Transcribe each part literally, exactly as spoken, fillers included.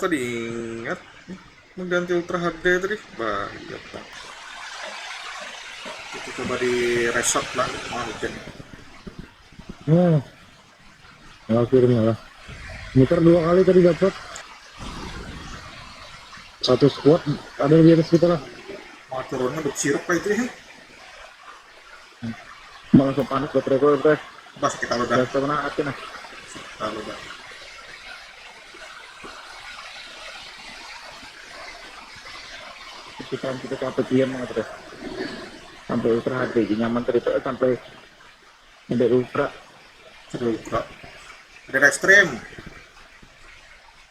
Ingat mengganti Ultra H D tadi. Bah, iya, Pak. Kita coba di resort lah, mau hujan. Hmm. Akhirnya lah. Muter dua kali tadi dapat. Satu squad ada di atas kita lah. Mau turunnya bersirup kayak itu ya. Malah so panas baterai gue, Bro. Pas kita udah. Biasa mana hati nah. Kita udah. Kita kita capek diam, Bro. Sampai Ultra H D nyaman cerita, sampai sampai Ultra. Ultra. Ada ekstrim.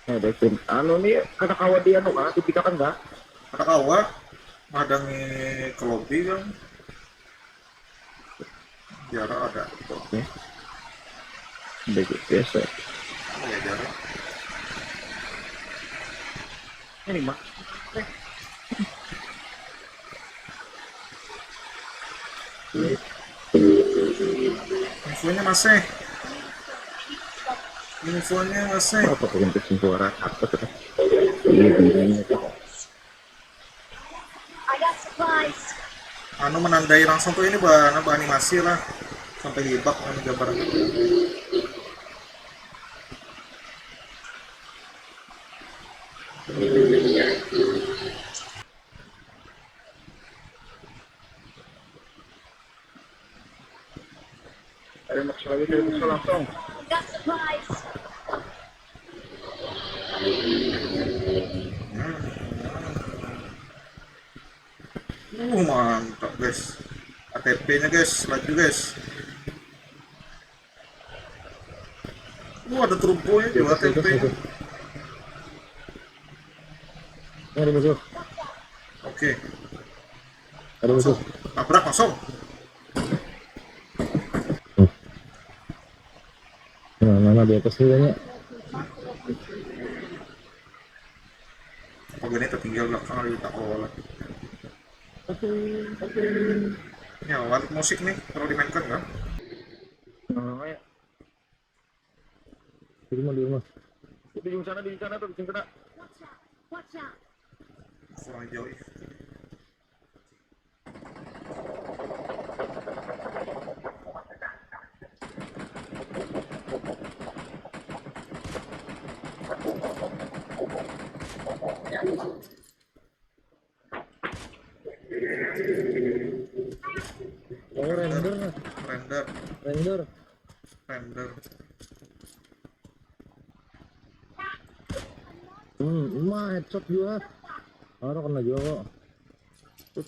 Ya, ada ekstrim. Anu nih, kada kawa di anu kah, dipitakan kah? Kada kawa. Madangi ke lobby kan. Jarak ada. Oke. Baik, biasa. Oh ya, jarak. Ini mah. Infonya masih. Infonya masih. Apa tuh untuk suara? Apa tuh? Iya, iya, iya. Anu menandai langsung tuh ini bah, bah animasi lah sampai hibak anu gambar. Ada masalah itu langsung. Uh, mantap guys. A T P-nya guys, laju guys. Uh, ada turbo ya juga A T P-nya. Ada musuh. Oke. Ada musuh. Tabrak kosong. Nah, mana di atas nih banyak. Apa gini tertinggal belakang ada di toko lah. Ya, alat musik nih kalau dimainkan kan? Nah, ya. Di rumah, di rumah. Di ujung sana, di ujung sana tuh, di ujung sana. Kurang jauh ya. Oh, render. Render. Render. Render. Hmm, mah headshot juga. Baru kena juga kok.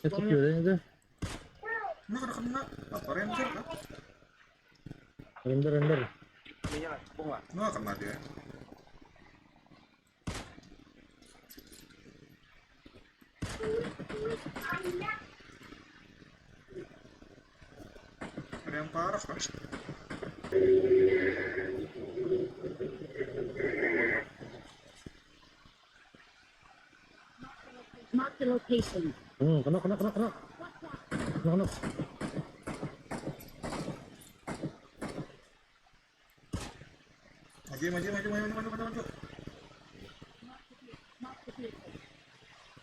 Headshot juga ini tuh. Nah, kena kena apa render kah? Render, render. Nah, kena dia. Ada yang parah kan? Mark the location. Hmm, kena, kena, kena, kena. Kena, kena. Maju, maju, maju, maju, maju, maju, maju.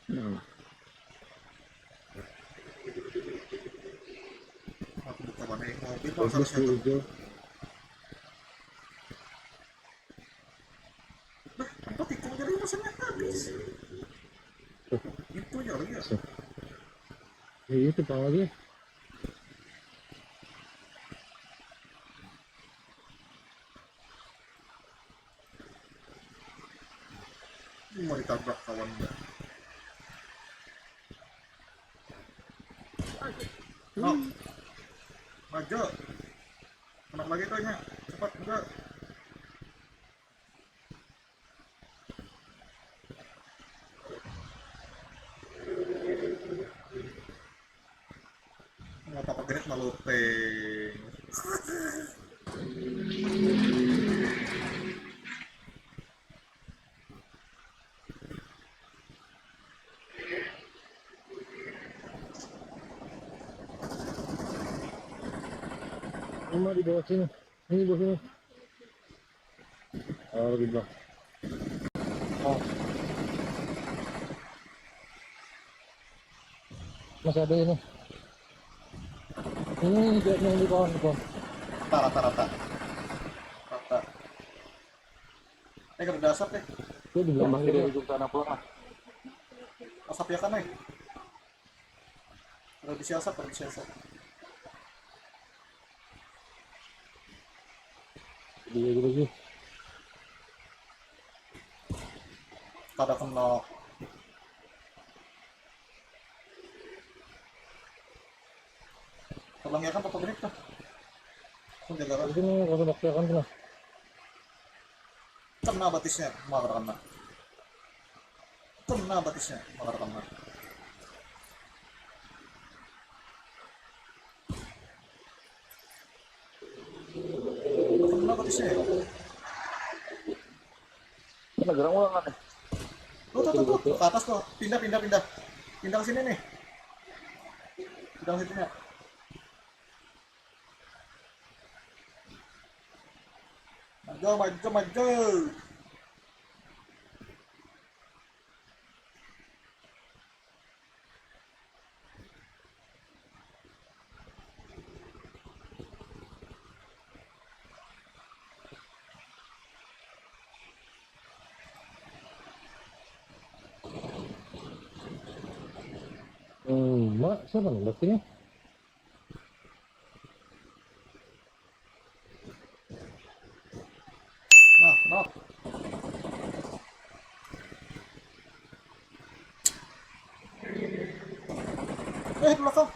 Hmm. Aku buka mana yang mobil kalau harusnya tuh. Nah, empat itu aja rasanya habis. Itu aja lagi ya. Ya, itu pang lagi. Mau ditabrak kawan dah. No. Maju. Kena lagi tuh nya. Cepat juga. Mau apa genit malu teh. Rumah di bawah sini. Ini bawah sini. Oh, di bawah. Oh. Masih ada ini. Ini dia yang di pohon, di pohon. Rata, rata, rata. Rata. Eh, kada ada asap, eh. Dia di belakang Masih dari dia. Ujung Sana pulang lah. Asap ya kan, eh? Kada bisa asap, kada bisa asap. Dia gitu sih. Kada kena. Tolong ya kan, foto grip tuh. Aku jaga kan. Di sini, kalau sudah kelihatan sana. Kena batisnya, mah kada kena. Kena batisnya, mah kada kena. Kena batisnya ya. Ini gerang ulang kan nih. Tuh, tuh, tuh, tuh, ke atas tuh. Pindah, pindah, pindah. Pindah ke sini nih. Pindah ke sini ya. Maju, maju, maju. Hmm, mak, siapa nih? Berarti nih. Nah, nah. Eh, di belakang.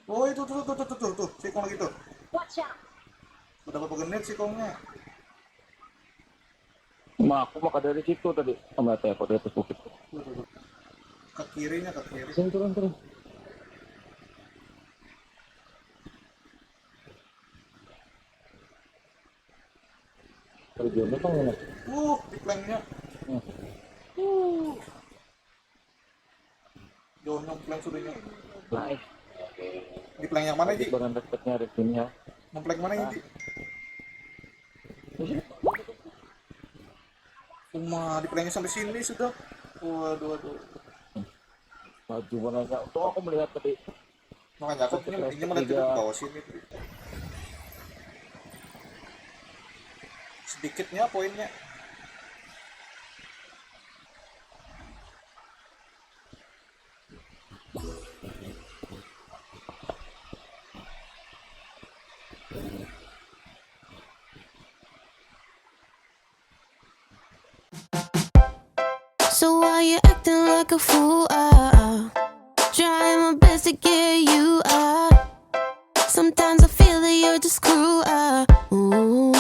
Oh, itu tuh, tuh, tuh, tuh, tuh, tuh, sikong lagi tuh. Watch out! Udah berapa genit sikongnya? Nah, aku mah dari situ tadi. Sama teh, aku di atas bukit. Tuh, tuh, tuh. Ke kirinya, ke kiri. Turun, turun, turun. Terjun apa mana? Uh, di planknya. Hmm. Uh. Jauhnya plank sudahnya. Nah, eh, Di plank yang mana, Ji? barang dekatnya ada sini ya. Nang plank mana ini, Ji? Uma, di planknya sampai sini sudah. Waduh, waduh. Maju mana ya? Untung aku melihat tadi. Makanya aku punya, ini malah Tiga. Tidak ke bawah sini. Sedikitnya poinnya. So why you acting like a fool? Ah, ah. Trying my best to get you out. Sometimes I feel that you're just cruel. Ah, ooh.